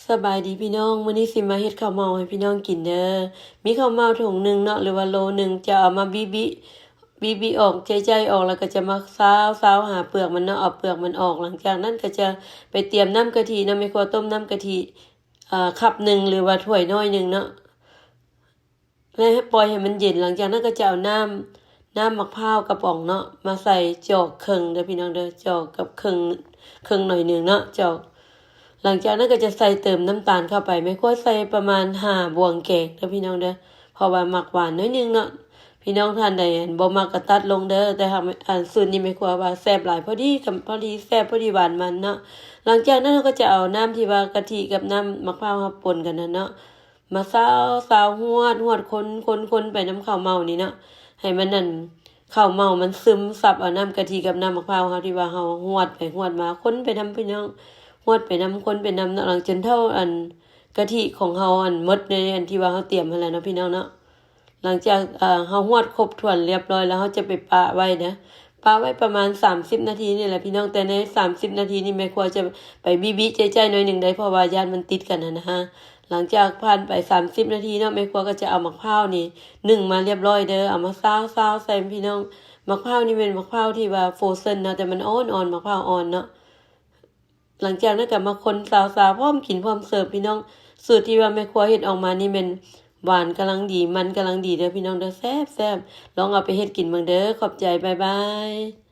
ສະບາຍດີພີ່ນ້ອງ, ມື້ນີ້ຊິມາເຮັດເຂົ້າເໝົາໃຫ້ພີ່ນ້ອງກິນເດີ. ມີເຂົ້າເໝົາຖົງໜຶ່ງເນາະ ຫຼືວ່າໂລໜຶ່ງ, ຈະເອົາມາບີບີ ບີບີອອກ ໃຈໆອອກ ແລ້ວກໍຈະມາຊາວຊາວຫາເປືອກມັນເນາະ, ເອົາເປືອກມັນອອກ. ຫຼັງຈາກນັ້ນກໍຈະໄປຕຽມນ້ຳກະທິເນາະ, ແມ່ຄົວຕົ້ມນ້ຳກະທິ ເອີ ຄັບໜຶ່ງ ຫຼືວ່າຖ້ວຍນ້ອຍໜຶ່ງເນາະ. ແລະປ່ອຍໃຫ້ມັນເຢັນ. ຫຼັງຈາກນັ້ນກໍຈະເອົານ້ຳ ນ້ຳໝາກພ້າວກະປ໋ອງເນາະ ມາໃສ່ຈອກເຄິ່ງເດີພີ່ນ້ອງເດີ, ຈອກກັບເຄິ່ງ ເຄິ່ງໜ້ອຍໜຶ່ງເນາະ ຈອກ. ຫຼັງຈາກນັ້ນກໍຈະໃສ່ເຕີມນ້ຳຕານເຂົ້າໄປ, ແມ່ຄົວໃສ່ປະມານຫ້າບ່ວງແກງເດີພີ່ນ້ອງເດີ, ເພາະວ່າມັກຫວານໜ້ອຍໜຶ່ງເນາະ. ພີ່ນ້ອງທ່ານໃດ ອັນ ບໍ່ມັກກໍຕັດລົງເດີ, ແຕ່ຫາກ ອັນ ສູດນີ້ແມ່ຄົວວ່າແຊບຫຼາຍ, ພໍດີ ພໍດີແຊບ ພໍດີຫວານມັນເນາະ. ຫຼັງຈາກນັ້ນເຮົາກໍຈະເອົານ້ຳທີ່ວ່າກະທິກັບນ້ຳໝາກພ້າວເຮົາປົນກັນນັ້ນເນາະ ມາຊາວ ຊາວ ຫວດ ຫວດ ຄົນ ຄົນ ຄົນໄປນຳເຂົ້າເໝົານີ້ເນາະ, ໃຫ້ມັນ ອັນ ເຂົ້າເໝົາມັນຊຶມຊັບເອົານ້ຳກະທິກັບນ້ຳໝາກພ້າວເຮົາທີ່ວ່າເຮົາຫວດໄປຫວດມາ, ຄົນໄປນຳພີ່ນ້ອງ, ຫວດໄປນຳ ຄົນໄປນຳເນາະ, ຫຼັງຈົນເທົ່າ ອັນ ກະທິຂອງເຮົາ ອັນ ໝົດໃນ ອັນ ທີ່ວ່າເຮົາຕຽມຫັ້ນແຫຼະເນາະ ພີ່ນ້ອງເນາະ. ຫຼັງຈາກ ເອີ ເຮົາຫວດຄົບຖ້ວນລຽບຮ້ອຍແລ້ວ ເຮົາຈະໄປປະໄວ້ເດີ, ປະໄວ້ປະມານສາມສິບນາທີນີ້ແຫຼະພີ່ນ້ອງ, ແຕ່ໃນສາມສິບນາທີນີ້ແມ່ຄົວຈະໄປບີບີໃຈໆໜ້ອຍໜຶ່ງໄດ໋ ເພາະວ່າຢ້ານມັນຕິດກັນຫັ້ນນະ. ຫຼັງຈາກຜ່ານໄປສາມສິບນາທີເນາະ, ແມ່ຄົວກໍຈະເອົາໝາກພ້າວນີ້ໜຶ້ງມາລຽບຮ້ອຍເດີ, ເອົາມາຊາວ ຊາວໃສ່ພີ່ນ້ອງ. ໝາກພ້າວນີ້ແມ່ນໝາກພ້າວທີ່ວ່າ frozen ເນາະ, ແຕ່ມັນອ່ອນໆ ໝາກພ້າວອ່ອນເນາະ. ຫຼັງຈາກນັ້ນກໍມາຄົນຊາວໆ ພ້ອມກິນພ້ອມເສີບພີ່ນ້ອງ. ສູດທີ່ວ່າແມ່ຄົວເຮັດອອກມານີ້ແມ່ນຫວານກຳລັງດີ ມັນກຳລັງດີເດີພີ່ນ້ອງເດີ, ແຊບໆ. ລອງເອົາໄປເຮັດກິນເບິ່ງເດີ. ຂອບໃຈ, ບາຍບາຍ.